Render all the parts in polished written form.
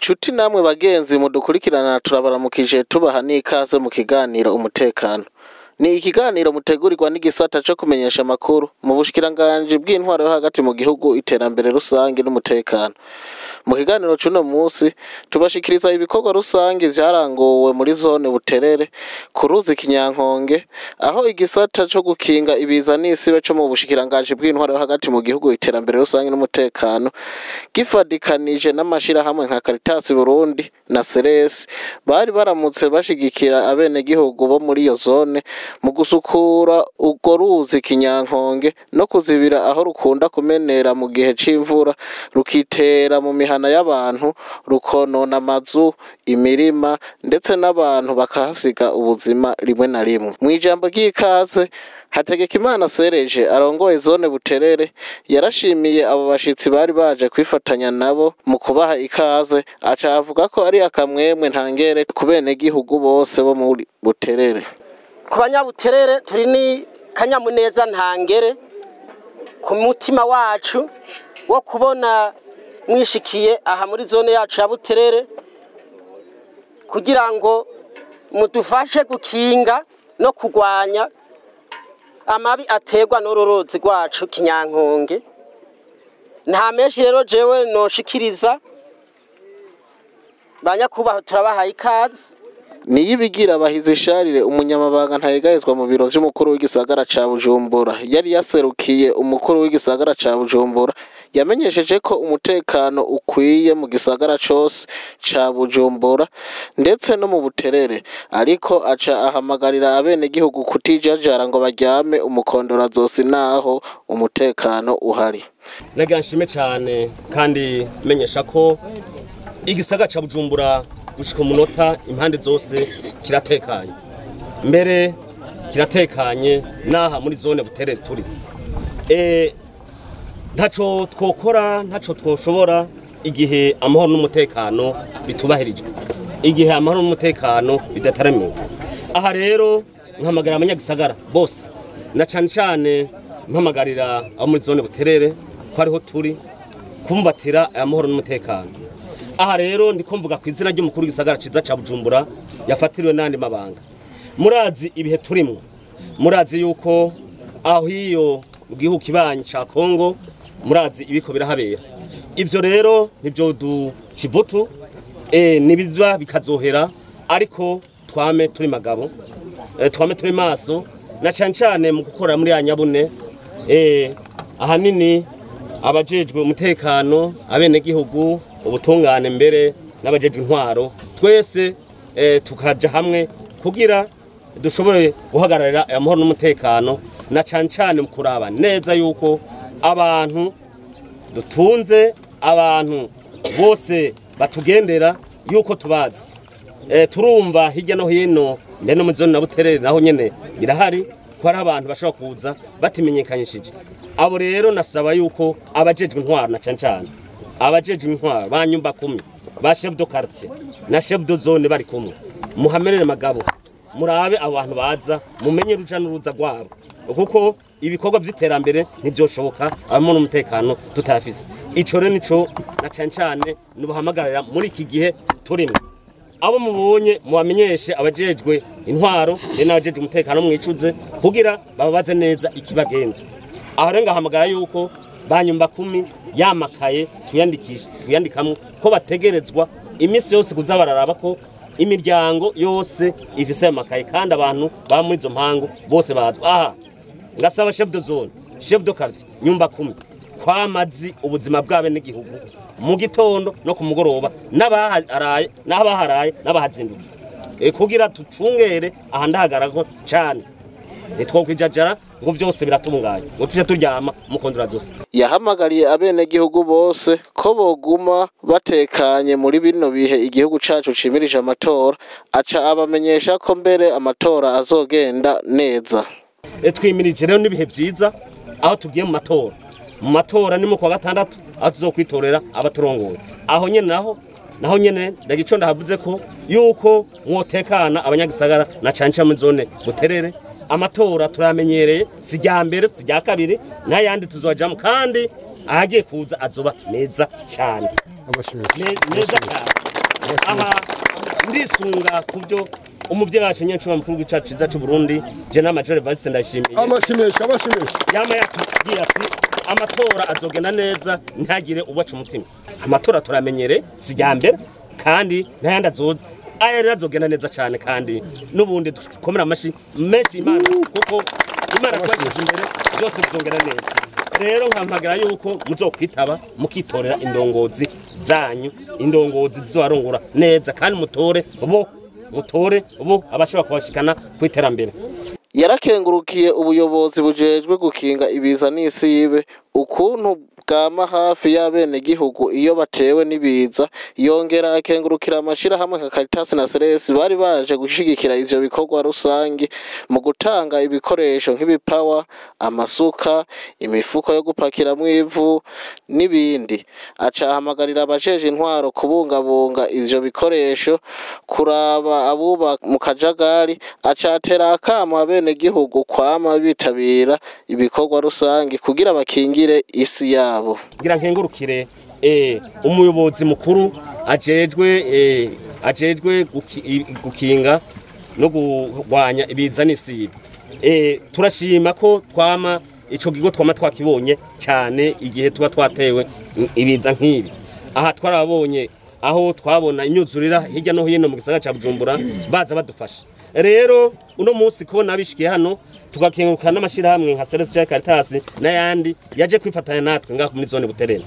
Nshuti namwe bagenzi mudukurikirana, turabaramukije, tubaha n'ikaze mu kiganiro Umutekano. Ni ikiganiro mutegurirwa n'igisata co kumenyesha amakuru mu bushikiranganji bw'intwaro yo hagati mu gihugu, iterambere rusangi n'umutekano. Mu kiganiro c'uno musi tubashikiriza ibikorwa rusangi vyaranguwe muri zone Buterere ku ruzi Kinyankonge, aho igisata co gukinga ibiza n'isibe co mu bushikiranganji bw'intwaro yo hagati mu gihugu, iterambere rusangi n'umutekano gifadikanije n'amashirahamwe nka Caritas Burundi na Ceres bari baramutse bashigikira abenegihugu bo muri iyo zone mu gusukura urwo ruzi Kinyankonge no kuzibira aho rukunda kumenera mu gihe c'imvura, rukitera mu mihana y'abantu, rukonona amazu, imirima, ndetse n'abantu bakahasiga ubuzima rimwe na rimwe. Mw'ijambo ry'ikaze, Hategekimana Sereje arongoye zone Buterere yarashimiye abo bashitsi bari baje kwifatanya nabo mu kubaha ikaze, aca avuga ko ari akamwemwe ntangere ku benegihugu bose bo muri Buterere. Ku Banyabuterere turi ni kanyamuneza ntangere ku mutima wacu wo kubona mwishikiye aha muri zone yacu ya Buterere kugira ngo mudufashe gukinga no kurwanya amabi aterwa n'ururuzi rwacu Kinyankonge. Nta menshi rero jewe noshikiriza, banyakubaho, turabahaye ikaze. Niyibigira Bahizi Sharire, umunyamabanga ntayegayezwa mu biro vy'umukuru w'igisagara ca Bujumbura, yari yaserukiye umukuru w'igisagara ca Bujumbura, yamenyesheje ko umutekano ukwiye mu gisagara cose ca Bujumbura ndetse no mu Buterere, ariko aca ahamagarira abenegihugu kutijajara ngo baryame umukondorazosi naho umutekano uhari. Nagira nshime cyane kandi menyesha ko igisagara ca Bujumbura gushika umunota impande zose kiratekanye, mbere kiratekanye naha muri zone Buterere turi. Ntaco twokora, ntaco twoshobora igihe amahoro n'umutekano bitubahirijwe, igihe amahoro n'umutekano bidataramiwe. Aha rero mpamagarira abanyagisagara bose, na cane cane mpamagarira abo muri zone Buterere ko ariho turi, kumbatira aya mahoro n'umutekano. Aha rero ndiko mvuga ku izina ry'umukuru w'igisagara ciza ca Bujumbura yafatiriwe n'andi mabanga. Murazi ibihe turimwo, murazi yuko aho iyo mu gihugu kibanyi ca Kongo, murazi ibiko birahabera. Ivyo rero nivyo ducivutu nibiza bikazohera, ariko twame turi magabo, twame turi maso, na cane cane mu gukora muri ya nyabune. Ahanini abajejwe umutekano, abenegihugu, ubutungane, mbere n'abajejwe intwaro, twese tukaja hamwe kugira dushobore guhagararira amahoro n'umutekano, na cane cane mu kuraba neza yuko abantu dutunze, abantu bose batugendera, yuko tubazi. Turumva hirya no hino, mbere no muri zone na Buterere naho nyene birahari ko hari abantu bashobora kuza batimenyekanyishije. Abo rero nasaba yuko abajejwe intwaro, na cane cane abajejwe intwaro ba nyumba kumi, ba chef de quartier na chef de zone bari kumwe, muhamerere magabo, murabe abo bantu baza, mumenye ruja n'uruza rwabo, kuko ibikorwa vy'iterambere ntivyoshoboka abamo n'umutekano tutafise. Ico rero nico na cane cane nubuhamagarira muri iki gihe turimo. Abo mubonye mubamenyeshe abajejwe intwaro ndetse n'abajejwe umutekano, mwicuze kugira bababaze neza ikibagenza. Aho rero ngahamagara yuko ba nyumba kumi yamakaye tuyandikisha, tuyandikamwo ko bategerezwa iminsi yose kuza bararaba ko imiryango yose ifise ayo makaye, kandi abantu baba muri izo mpangu bose bazwi. Aha ngasaba chef de zone, chef de quartier, nyumba kumi kwamazi ubuzima bw'abenegihugu mu gitondo no ku mugoroba, n'abaharaye n'abaharaye n'abahazindutse, kugira tucungere. Aha ndahagarako cane, ntitwokwijajara ngo byose biratunganye ngo tuje turyama mukondora zose. Yahamagariye abenegihugu bose ko boguma batekanye muri bino bihe igihugu cacu cimirije amatora, aca abamenyesha ko mbere amatora azogenda neza. Twimirije rero n'ibihe vyiza aho tugiye mu matora. Mu matora ni mu kwa gatandatu, aho tuzokwitorera abaturongoye. Aho nyene naho nyene ndagico ndahavuze ko yuko mwotekana abanyagisagara, na cane cane muri zone Buterere. Amatora turamenyereye, si rya mbere, si rya kabiri, n'ayandi tuzojamwo, kandi ahagiye kuza azoba meza cyane. Meza cyane. Aha ndisunga kubyo umuvyeyi wacu nyencuba mukuru w'icacu ciza c'u Burundi General Major Evariste Ndayishimiye. Amashimisha amashimisha. Yama yatubwiye ati amatora azogenda neza ntagire ubaca umutima. Amatora turamenyere si rya mbere kandi ntayandi azoza. Aya rero azogenda neza cyane kandi n'ubundi dukomera amashi menshi Imana kuko Imana twashyize imbere byose bizongera neza. Rero nkampagara yuko muzokwitaba mukitorera indongozi zanyu, indongozi zizobarongora neza kandi mutore bo abashobora kubashikana ku iterambere. Yarakengurukiye ubuyobozi bujejwe gukinga ibiza n'isibe ukuntu bwama hafi y'abenegihugu iyo batewe n'ibiza, yongera akengurukira amashirahamwe nka Caritas na Ceres bari baje gushigikira ivyo bikorwa rusangi mu gutanga ibikoresho nk'ibipawa, amasuka, imifuko yo gupakiramwo ivu n'ibindi. Aca ahamagarira abajeje intwaro kubungabunga ivyo bikoresho, kuraba abubaka mu kajagari, aca atera akamo abenegihugu kwama bitabira ibikorwa rusangi kugira bakingire isi yabo. Ngira nkengurukire umuyobozi mukuru ajejwe gukinga no kurwanya ibiza n'isibe. Turashima ko twama ico gigo twama twakibonye cyane igihe tuba twatewe ibiza nk'ibi. Aha twarabonye aho twabona imyuzurira hirya no hino mu gisagara ca Bujumbura baza badufasha. Rero uno munsi kubona abishikiye hano tugakenguruka n'amashirahamwe nka Celeste Caritas n'ayandi yaje kwifatanya natwe ngaho muri zone Buterere.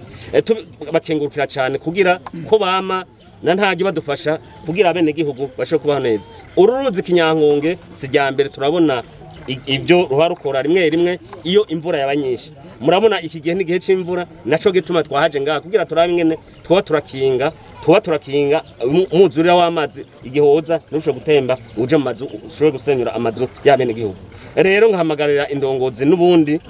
Bakengurukira cyane kugira ko bama na ntajye badufasha kugira abene gihugu bashobore kubaho neza. Uru ruzi Kinyankonge si rya mbere turabona ibyo ruha rukora rimwe rimwe iyo imvura yaba nyinshi. Murabona iki gihe n'igihe c'imvura naco gituma twahaje ngaha kugira turabe ingene tuba turakinga umwuzurira w'amazi igihe woza ntushobore gutemba uje mu mazu ushobore gusenyura amazu y'abene gihugu. Rero nkahamagarira indongozi n'ubundi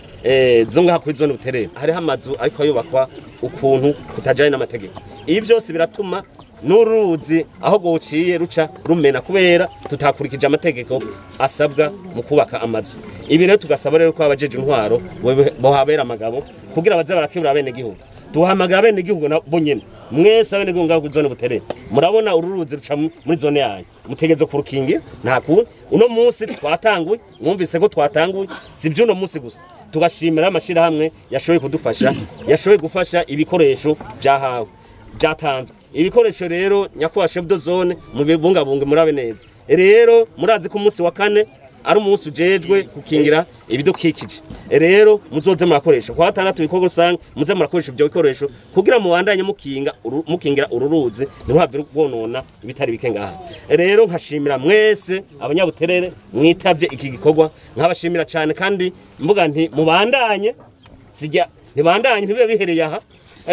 zo ngaha kuri zone Buterere hariho amazu ariko yubakwa ukuntu kutajanye n'amategeko. Ibi byose biratuma n'uruzi aho gociye ruca rumena kubera tutakurikije amategeko asabwa mu kubaka amazu. Ibi rero tugasaba rero ko abajeje intwaro bohabera amagabo kugira baze barakebura abene gihugu. Duhamagara abene gihugu nabo nyene mwese abene gihugu ngaho zone Buterere murabona uru ruzi ruca muri zone yanyu mutegezo kurukingira nta kuntu. Uno munsi twatanguye mwumvise ko twatanguye si by'uno munsi gusa, tugashimira amashirahamwe yashoboye kudufasha, yashoboye gufasha ibikoresho byahawe byatanzwe. Ibikoresho rero nyakubahwa chef de zone mubibungabunge murabe neza. Rero murazi ko umunsi wa kane ari umunsi ujejwe gukingira ibidukikije. Rero muzoze murakoresha kwa gatandatu ibikorwa rusange muze murakoresha ibyo bikoresho kugira mubandanye mukingira uru ruzi ntiruhave rwonona ibitari bike ngaha. Rero nkashimira mwese abanyabuterere mwitavye iki gikorwa, nkabashimira cyane kandi mvuga nti mubandanye sijya ntibandanye ntibibe bihereye aha.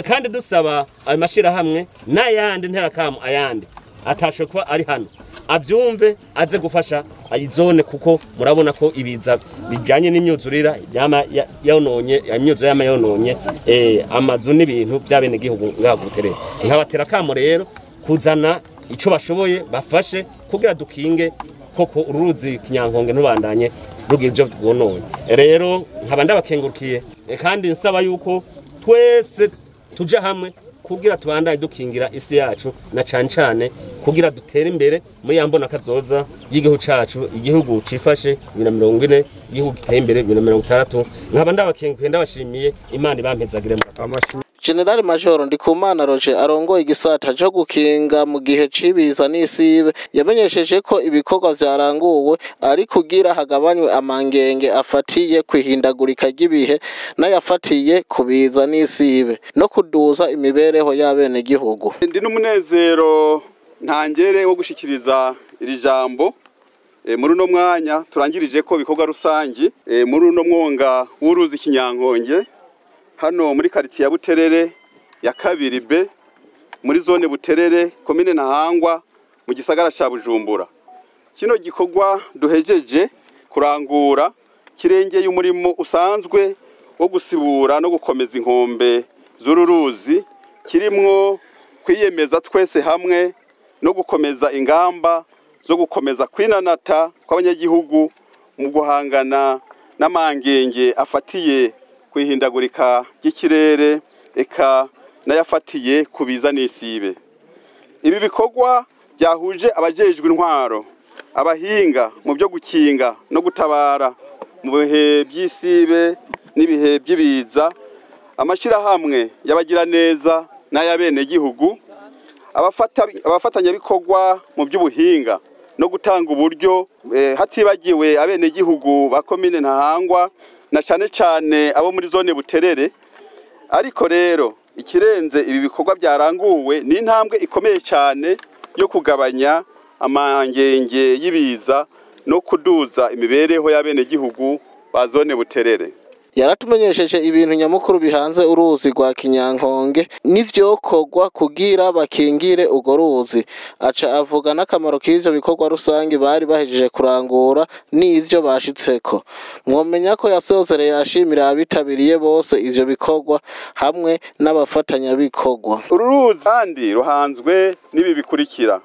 Kandi dusaba ayo mashirahamwe n'ayandi nterakamu ayandi atashoboye kuba ari hano abyumve aze gufasha ayizone kuko murabona ko ibiza bijyanye n'imyuzurira yama yononye imyuzure yama yononye amazu n'ibintu by'abene gihugu ngaho Buterere. Nkabatera kamo rero kuzana ico bashoboye bafashe kugira dukinge koko uruzi Kinyankonge ntubandanye rugira ibyo rwononye. Rero nkaba ndabakengurukiye kandi nsaba yuko twese tuja hamwe kugira tubandanye dukingira isi yacu na cane cane kugira dutere imbere muri ya mbona kazoza y'igihugu cacu, igihugu cifashe 2040, igihugu giteye imbere 2060. Nkaba ndabakengurukiye ndabashimiye, Imana ibampezagire. General Major Ndikumana Roger arongoye igisata cyo gukinga mu gihe cibiza n'isibe yamenyesheje ko ibikorwa vyaranguwe ari kugira hagabanywe amangenge afatiye kwihindagurika ry'ibihe n'ayafatiye kubiza n'isibe no kuduza imibereho y'abene gihugu. Ndi n'umunezero ntangere wo gushikiriza iri jambo muri uno mwanya turangirije ko bikorwa rusangi muri uno mwonga w'uruzi Kinyankonge hano muri quartier ya Buterere ya 2 B muri zone Buterere commune Ntahangwa mu gisagara ca Bujumbura. Kino gikorwa duhejeje kurangura kirengeye umurimo usanzwe wo gusibura no gukomeza inkombe z'ururuzi, kirimwo kwiyemeza twese hamwe no gukomeza ingamba zo gukomeza kwinanata kw'abanyagihugu mu guhangana n'amangenge afatiye kwihindagurika ry'ikirere eka n'ayafatiye ku biza n'isibe. Ibi bikorwa byahuje abajejwe intwaro, abahinga mu byo gukinga no gutabara mu bihe by'isibe n'ibihe by'ibiza, amashyirahamwe y'abagiraneza n'ay'abenegihugu, abafatanyabikorwa mu by'ubuhinga no gutanga uburyo, hatibagiwe abenegihugu ba komine Ntahangwa na cane cane abo muri zone Buterere. Ariko rero ikirenze ibi bikorwa byaranguwe ni intambwe ikomeye cyane yo kugabanya amangenge y'ibiza no kuduza imibereho y'abenegihugu ba zone Buterere. Yaratumenyesheje ibintu nyamukuru bihanze uruzi rwa Kinyankonge n'ivyokorwa kugira bakingire urwo ruzi, aca avuga n'akamaro k'ivyo bikorwa rusangi bari bahejeje kurangura n'ivyo bashitseko. Mwomenya ko yasozereye ashimira abitabiriye bose ivyo bikorwa hamwe n'abafatanyabikorwa. Uru ruzi kandi ruhanzwe n'ibi bikurikira: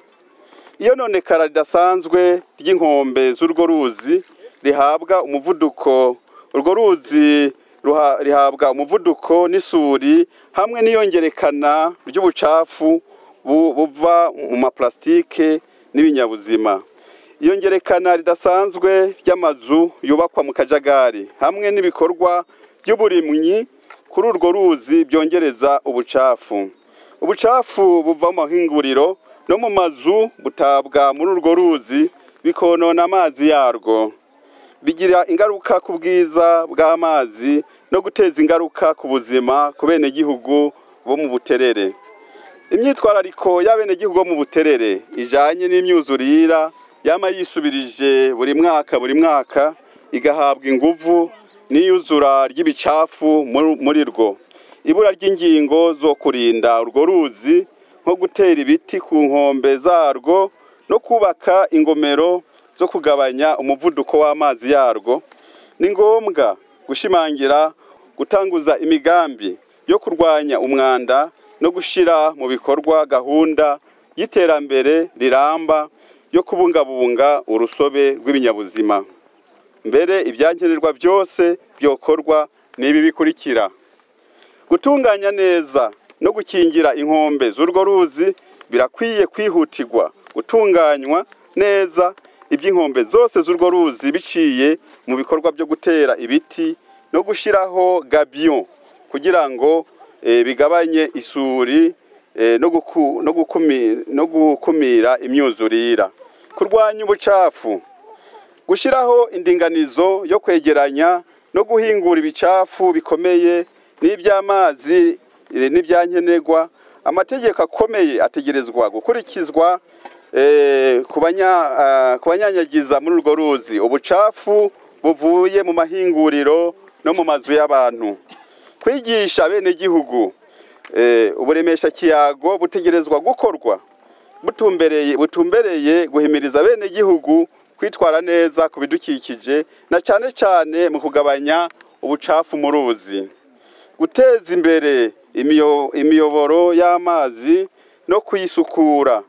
iyononekara ridasanzwe ry'inkombe z'urwo ruzi rihabwa umuvuduko, urwo ruzi rihabwa umuvuduko n'isuri hamwe n'iyongerekana ry'ubucafu buva mu maplastike n'ibinyabuzima, iyongerekana ridasanzwe ry'amazu yubakwa mu kajagari hamwe n'ibikorwa by'uburimyi kuri urwo ruzi byongereza ubucafu. Ubucafu buva mu mahinguriro no mu mazu butabwa muri urwo ruzi bikonona amazi yarwo, bigira ingaruka ku bwiza bw'amazi no guteza ingaruka ku buzima ku benegihugu bo mu Buterere. Imyitwarariko y'abenegihugu bo mu Buterere ijanye n'imyuzurira yama yisubirije buri mwaka buri mwaka, igahabwa inguvu n'iyuzura ry'ibicafu muri rwo, ibura ry'ingingo zo kurinda urwo ruzi nko gutera ibiti ku nkombe zarwo no kubaka ingomero zo kugabanya umuvuduko w'amazi yarwo. Ni ngombwa gushimangira gutanguza imigambi yo kurwanya umwanda no gushira mu bikorwa gahunda y'iterambere riramba yo kubungabunga urusobe rw'ibinyabuzima. Mbere ibyankenerwa byose byokorwa n'ibi bikurikira: gutunganya neza no gukingira inkombe z'urwo ruzi birakwiye kwihutirwa, gutunganywa neza iby'inkombe zose z'urwo ruzi biciye mu bikorwa byo gutera ibiti no gushiraho gabion kugira ngo bigabanye isuri no gukumira imyuzurira, kurwanya ubucafu, gushiraho indinganizo yo kwegeranya no guhingura ibicafu bikomeye n'iby'amazi n'ibyankenerwa. Amategeko akomeye ategerezwa gukurikizwa ku banyanyagiza muri urwo ruzi ubucafu buvuye mu mahinguriro no mu mazu y'abantu. Kwigisha abenegihugu uburemesha kiyago butegerezwa gukorwa butumbereye guhimiriza abenegihugu kwitwara neza ku bidukikije na cyane cyane mu kugabanya ubucafu mu ruzi, guteza imbere imiyoboro y'amazi no kuyisukura.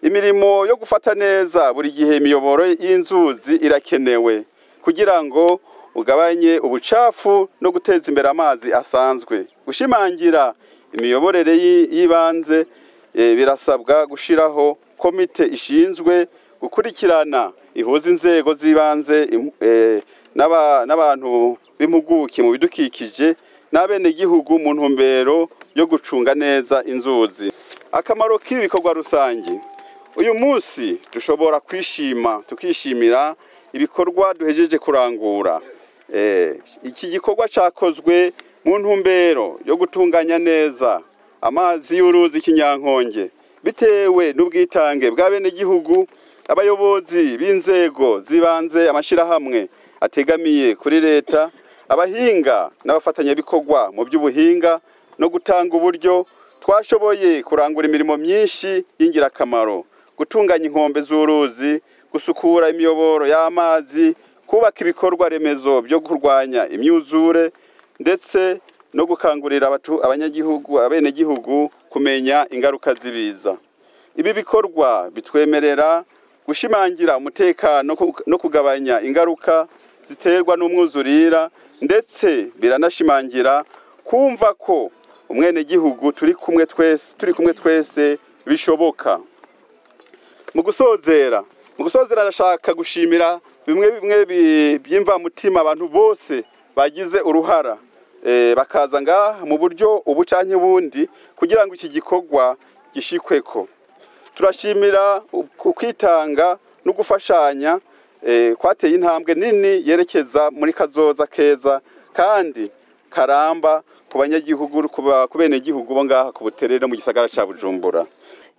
Imirimo yo gufata neza buri gihe imiyoboro y'inzuzi irakenewe kugira ngo ugabanye ubucafu no guteza imbere amazi asanzwe. Gushimangira imiyoborere y'ibanze birasabwa gushiraho komite ishinzwe gukurikirana ihuza inzego z'ibanze n'abantu b'impuguke mu bidukikije n'abenegihugu mu ntumbero yo gucunga neza inzuzi. Akamaro k'ibikorwa rusange: uyu munsi dushobora kwishima tukishimira ibikorwa duhejeje kurangura. Iki gikorwa cyakozwe mu ntumbero yo gutunganya neza amazi y'uruzi Kinyankonge bitewe n'ubwitange bw'abenegihugu, abayobozi b'inzego z'ibanze, amashyirahamwe ategamiye kuri leta, abahinga n'abafatanyabikorwa mu by'ubuhinga no gutanga uburyo. Twashoboye kurangura imirimo myinshi y'ingirakamaro: gutunganya inkombe z'uruzi, gusukura imiyoboro y'amazi, kubaka ibikorwa remezo byo kurwanya imyuzure, ndetse no gukangurira abanyagihugu, abenegihugu kumenya ingaruka z'ibiza. Ibi bikorwa bitwemerera gushimangira umutekano no kugabanya ingaruka ziterwa n'umwuzurira, ndetse biranashimangira kumva ko umwenegihugu turi kumwe twese, turi kumwe twese bishoboka. Mu gusozera ndashaka gushimira bimwe bimwe by'imvamutima abantu bose bagize uruhara, bakaza ngaha mu buryo ubu canke bundi kugira ngo iki gikorwa gishikweko. Turashimira kwitanga no gufashanya kwateye intambwe nini yerekeza muri kazoza keza kandi karamba ku banyagihugu, ku benegihugu bo ngaha ku Buterere mu gisagara ca Bujumbura.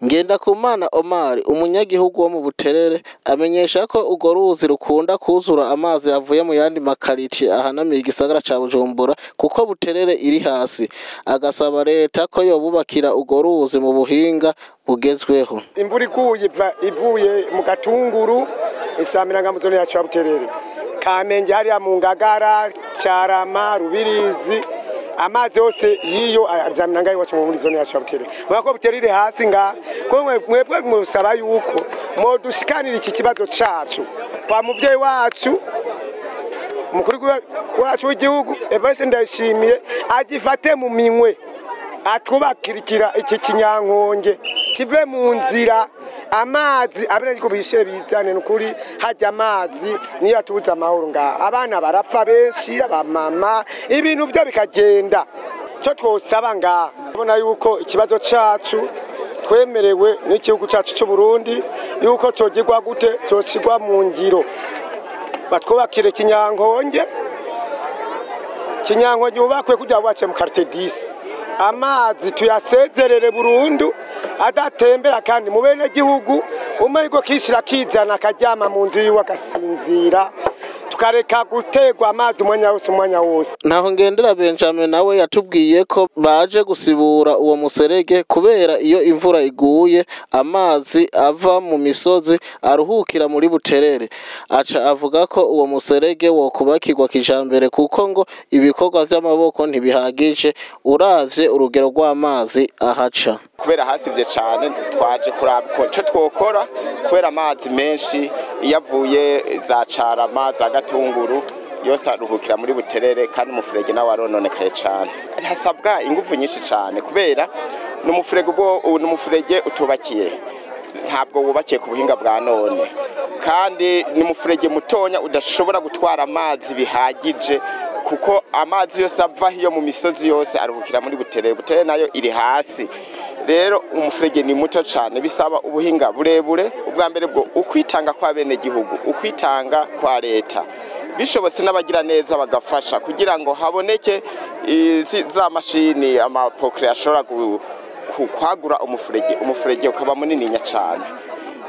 Ngendakumana Omar, umunyagihugu wo mu Buterere, amenyesha ko urwo ruzi rukunda kuzura amazi avuye mu yandi makaritiye ahanamiye igisagara ca Bujumbura kuko Buterere iri hasi, agasaba leta ko yobubakira urwo ruzi mu buhinga bugezweho. Imvura iguye ivuye mu Gatunguru isamiranga mu zone yacu ya Buterere, Kamenge hariya mu Ngagara, Carama, Rubirizi, amazi yose yiyo azamiranga iwacu muri zone yacu ya Buterere. Murako Buterere hasi nga ko mwebwe musaba yuko modushikanira iki kibazo cacu kwa muvyeyi wacu mukuru wacu w'igihugu Evariste Ndayishimiye, agifate mu minwe atwubakirikira iki kinyankonge kive mu nzira, amazi abenegihugu bishyire bizane. Nukuri hajya amazi niyo atubuza amahoro ngaha, abana barapfa benshi, abamama, ibintu byo bikagenda. Cyo twosaba ngaha, ubona yuko ikibazo cacu twemerewe n'igihugu cacu cy'u Burundi yuko cogirwa gute, cocigwa mu ngiro, batwubakire kinyankonge, kinyankonge yubakwe kugira bubace mu quartier 10, amazi tuyasezerere burundu adatembera, kandi mu bene gihugu umwe kishira kizana akaryama mu nzu yiwe agasinzira, tukareka gutegwa amazi umwanya wose umwanya wose. Naho Ngendera Benjamin nawe yatubwiye ko baje gusibura uwo muserege kubera iyo imvura iguye amazi ava mu misozi aruhukira muri Buterere. Aca avuga ko uwo muserege wo kubakirwa kijambere kuko ngo ibikorwa vy'amaboko ntibihagije uravye urugero rw'amazi ahaca. Kubera hasivye cane twaje kuraba ico twokora, kubera amazi menshi iyo avuye za Carama, za Gatunguru yose aruhukira muri Buterere, kandi umufurege nawe warononekaye cane. Hasabwa ingufu nyinshi cane kubera n'umufurege ubwo n'umufurege utubakiye, ntabwo wubakiye ku buhinga bwa none, kandi n'umufurege mutonya udashobora gutwara amazi bihagije, kuko amazi yose ava hiyo mu misozi yose aruhukira muri Buterere. Buterere nayo iri hasi, rero umufurege ni muto cyane, bisaba ubuhinga burebure. Ubwa mbere bwo ukwitanga kwa bene gihugu, ukwitanga kwa leta, bishobotse n'abagira neza bagafasha kugira ngo haboneke za mashini amapokre ashobora kwagura umufurege, umufurege ukaba munini cyane,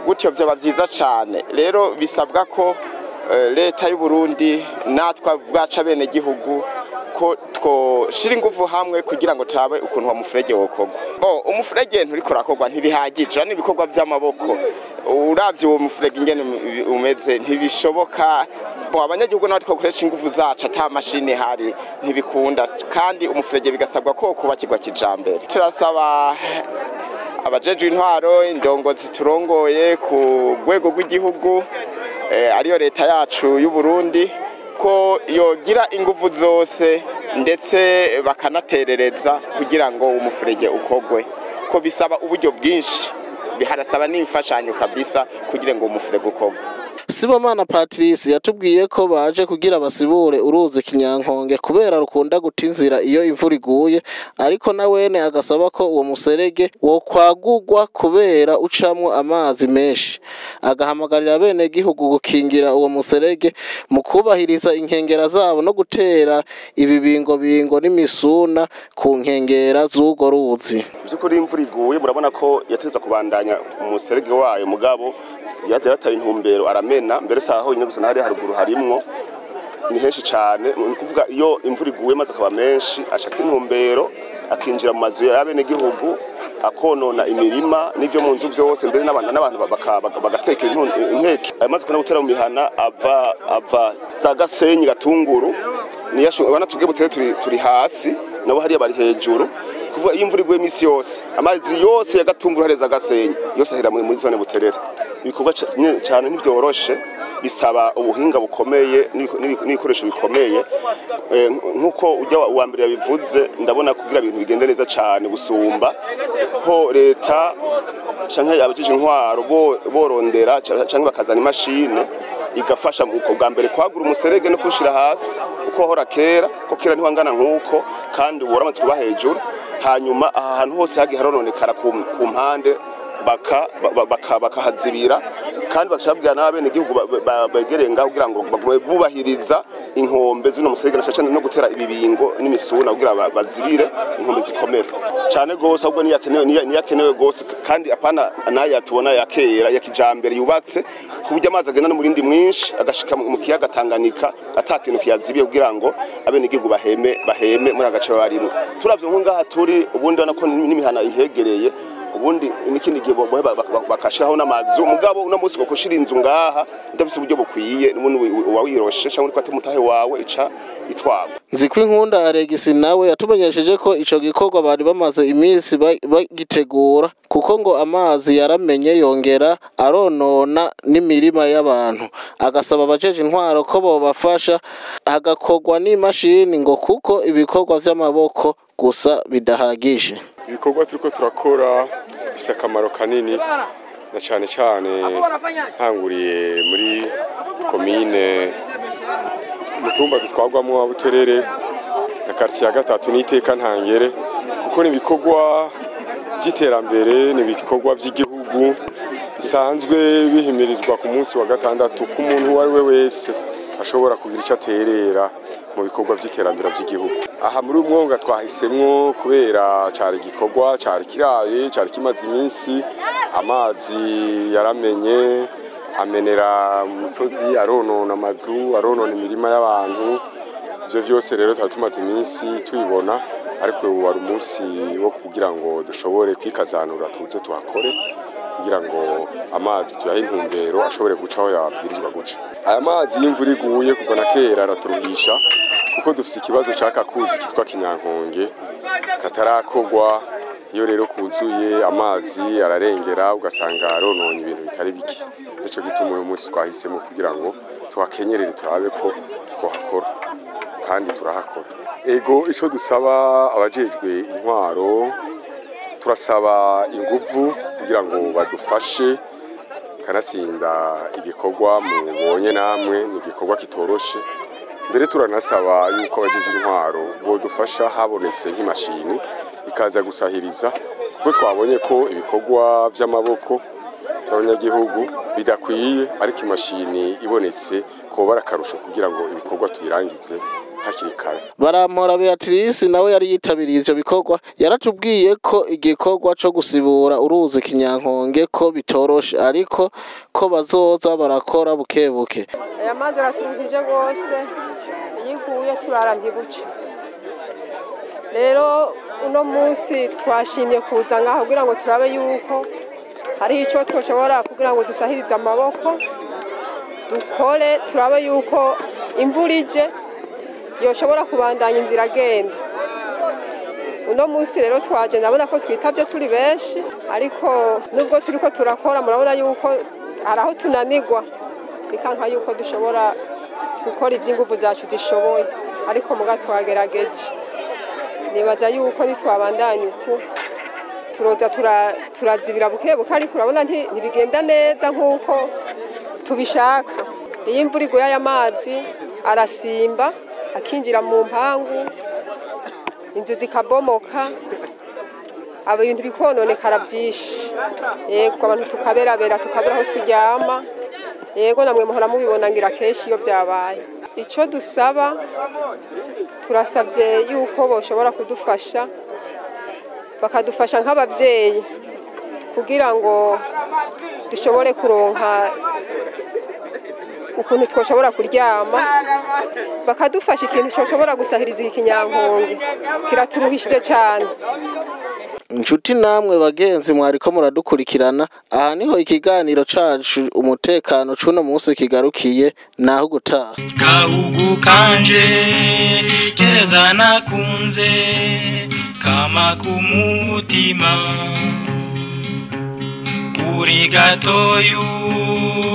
gutyo byaba byiza cyane. Rero bisabwa ko leta y'u Burundi natwa bwaca bene gihugu ko twoshira ingufu hamwe kugira ngo tabe ukuntu wa mufurege wokorwa. Bo umufurege nturiko urakorwa ntibihagije, n'ibikorwa by'amaboko uravye uwo mufurege ingene umeze ntibishoboka. Bo abanyagihugu natwe twokoresha ingufu zacu ata mashini hari ntibikunda, kandi umufurege bigasabwa ko kubakirwa kijambere. Turasaba abajejwe intwaro, indongozi turongoye ku rwego rw'igihugu, ariyo leta yacu y'u Burundi, ko yogira ingufu zose ndetse bakanaterereza kugira ngo umufurege ukogwe, ko bisaba uburyo bwinshi, biharasaba n'imfashanyo kabisa kugira ngo umufurege ukogwe. Sibomana Patrice yatubwiye ko baje kugira basibure uruzi Kinyankonge kubera rukunda guta inzira iyo imvura iguye, ariko na wene agasaba ko uwo muserege wo kwagurwa kubera ucamwo amazi menshi. Agahamagarira bene gihugu gukingira uwo muserege mu kubahiriza inkengera zabo no gutera ibibingo bingo n'imisuna ku nkengera z'urwo ruzi. Byukuri imvura iguye murabona ko yateza kubandanya umuserege wayo, mugabo yarataye intumbero aramena mbere saho nyine gusa hari haruguru harimwo ni henshi cyane. Ni kuvuga iyo imvura iguye maze akaba menshi ashaka intumbero akinjira mu mazu y'abene gihugu akonona imirima n'ibyo mu nzu byose, mbere n'abantu bagatekera inteke. Amaze kuna gutera mu mihana ava za Gasenyi Gatunguru, niyo abana tubwe Butere turi hasi nabo hariya bari hejuru. Kuvuga iyo imvura iguye imisi yose amazi yose ya Gatunguru hareza Gasenyi yose ahera muri zone Buterere. Ibikorwa cyane ntibyoroshe Bisaba ubuhinga bukomeye n'ibikoresho bikomeye. Nk'uko ujya uwa mbere yabivuze, ndabona kugira ibintu bigende neza cyane gusumba ko leta canke abajeje intwaro borondera canke bakazana imashine igafasha mu bwa mbere kwagura umuserege no kuwushira hasi uko wahora kera, ko kera ntiwangana nk'uko, kandi ubu waramaze kuba hejuru. Hanyuma aha hantu hose hagiye harononekara ku mpande bakahazibira, kandi bakabwira n'abenegihugu begereye ngaho kugira ngo bagume bubahiriza inkombe z'uno muserege, na cane no gutera ibibingo n'imisuna kugira bazibire inkombe zikomere cane gose. Ahubwo niyakenewe gose, kandi apana naya tubona ya kera, ya kijambere yubatse ku buryo amazi agenda n'umurindi mwinshi agashika mu kiyaga Tanganyika ata kintu kiyazibiye, kugira ngo abenegihugu baheme muri agace barimwo. Turavye nko ngaha turi ubundi, urabona ko n'imihana ihegereye, ubundi n'ikindi gihe bohe bakashiraho n'amazu. Mugabo uno munsi gushira inzu ngaha udafise uburyo bukwiye, n'ubundi uba wiroshe canke uriko ata umutahe wawe ica itwagwa. Nzikwinkunda Alegisi nawe yatumenyesheje ko ico gikorwa bari bamaze iminsi bagitegura, kuko ngo amazi yaramenye yongera aronona n'imirima y'abantu, agasaba abajeje intwaro ko bobafasha hagakorwa n'imashini, ngo kuko ibikorwa vy'amaboko gusa bidahagije. Ibikorwa turiko turakora bifise akamaro kanini, na cane cane ntanguriye muri komine umutumba dutwarwamwo wa Buterere na quartier ya gatatu n'iteka ntangere, kuko ni ibikorwa by'iterambere, ni ibikorwa by'igihugu bisanzwe bihimirizwa ku munsi wa gatandatu, ku muntu uwo ari we wese ashobora kugira icyo aterera mu bikorwa by'iterambere by'igihugu. Aha muri umwonga twahisemwo kubera cari igikorwa cari kiraye, cari kimaze iminsi. Amazi yaramenye, amenera umusozi, aronona amazu, aronona imirima y'abantu. Ivyo vyose rero twari tumaze iminsi tubibona, ariko ubu wari umunsi wo kugira ngo dushobore kwikazanura, tuze tuhakore kugira ngo amazi tuyahe intumbero, ashobore guca aho yabwirizwa guca. Aya mazi y'imvura iguye kuva na kera araturuhisha, kuko dufise ikibazo c'aka kuzi kitwa Kinyankonge katarakorwa. Iyo rero kuzuye, amazi ararengera, ugasanga arononye ibintu bitari bike. Nico gituma uyu munsi twahisemo kugira ngo tuhakenyerere, turabe ko twahakora, kandi turahakora. Ego, ico dusaba abajejwe intwaro, turasaba inguvu kugira ngo badufashe. Kanatsinda igikorwa mubonye namwe ni igikorwa kitoroshe. Mbere turanasaba yuko abajeje intwaro bodufasha habonetse nk'imashini ikaza gusahiriza, kuko twabonye ko ibikorwa by'amaboko by'abanyagihugu bidakwiye, ariko imashini ibonetse koba ari akarusho kugira ngo ibikorwa tubirangize hakiri kare. Barampora Beatrice nawe yari yitabiriye ivyo bikorwa, yaratubwiye ko igikorwa co gusibura uruzi Kinyankonge ko bitoroshe, ariko ko bazoza barakora buke buke. Aya mazi araturuhije rwose, iyo iguye turara ntibuce. Rero uno munsi twashimye kuza ngaho kugira ngo turabe yuko hariho icyo twoshobora kugira ngo dusahirize amaboko, dukore, turabe yuko imvura ije yoshobora kubandanya inzira agenda. Uno munsi rero twaje, ndabona ko twitabye turi benshi, ariko nubwo turiko turakora, murabona yuko hari aho tunanirwa, bikanka yuko dushobora gukora iby'inguvu zacu zishoboye, ariko muga twagerageje. Nibaza yuko nitwabandanya uku turoza turazibira buke buke, ariko urabona ntibigenda neza nk'uko tubishaka. Iyo imvura iguye, aya mazi arasimba akinjira mu mpangu, inzu zikabomoka, aba ibintu bikononekara byinshi. Yego, abantu tukaberabera, tukabura aho turyama. Yego, namwe muhora mubibona ngira kenshi iyo byabaye. Icyo dusaba, turasabye yuko boshobora kudufasha, bakadufasha nk'ababyeyi kugira ngo dushobore kuronka ukuntu twoshobora kuryama, bakadufasha ikintu cyoshobora gusahiriza iki Kinyankonge, kiraturuhishije cyane. Inshuti namwe bagenzi mwariko muradukurikirana, aha niho ikiganiro cacu umutekano c'uno munsi kigarukiye. Naho gutaha. Gahugu kanje keza nakunze, kama kumutima uri gatoyu.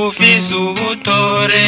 Ufise ubutore.